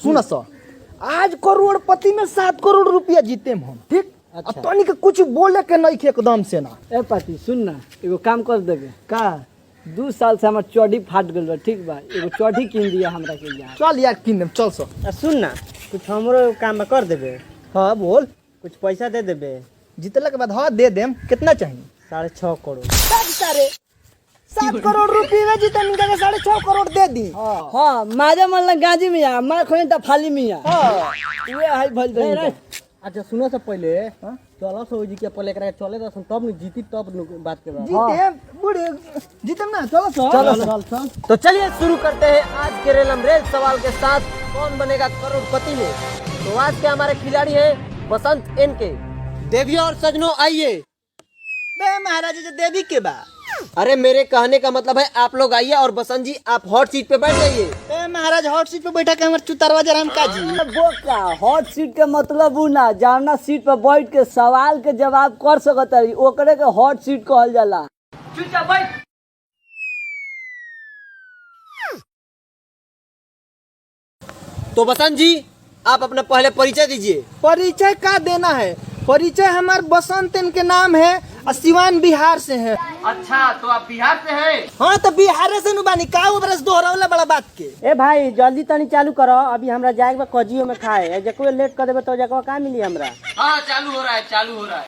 सुन सर, आज करोड़पति में 7 करोड़ रुपया जीते हम, ठीक? अच्छा। तनी के कुछ बोले के नहीं खे एकदम से ना। ए पाती, सुन ना, एगो काम कर देबे? का? 2 साल से हमार चौड़ी फाट गइल बा, ठीक बा? एगो चौड़ी किन दिया हमरा के यार। चल यार, किन देम, चल सर। आ सुन ना, कुछ हमरो काम बा, कर देबे? हाँ, बोल। कुछ पैसा दे देबे? जीतला के बाद? हाँ, they them. कितना चाहिए? 6.5 करोड़। 7 करोड़ रुपये में जीते इनका के 6.5 करोड़ दे दी? हाँ, माजा मल्ला गाजी मिया मार खोने त फाली मिया। हाँ। उहे है भइल बा। अच्छा, सुनो, सब पहले चलो सो जी के पहले एकरा के चले दसन, तब न जीती, तब न बात के बाद। जीते बूढ़े, जीते ना, चलो सर। चलो सर। तो चलिए, शुरू करते हैं आज के रेलम रेल सवाल के साथ कौन बनेगा करोड़पति में। तो आज के हमारे खिलाड़ी हैं बसंत एन के। देवियों और सजनों, आइए। बे महाराज, जो देवी के बा? अरे, मेरे कहने का मतलब है आप लोग आइए और बसंत जी, आप हॉट सीट पे बैठ जाइए। ए महाराज, हॉट सीट पे बैठा के हमर चुतारवा जरा हम का जी? बोका, हॉट सीट के मतलब उ ना, जवना सीट पर बैठ के सवाल के जवाब कर सकत रही, ओकरे के हॉट सीट कहल जाला। चुपचाप बैठ। तो बसंत जी, आप अपना पहले परिचय दीजिए। परिचय का देना है? परिचय हमार बसंत इनके नाम है और सिवान बिहार से है। अच्छा, तो आप बिहार से हैं? हाँ, तो बिहार से नु बानी, का वो बरस दोहरावला बड़ा बात के। ए भाई, जल्दी तनी चालू करो, अभी हमरा जाए के बा कजियो में खाए। जको लेट कर देबे तो जको का मिली हमरा? हाँ, चालू हो रहा है, चालू हो रहा है।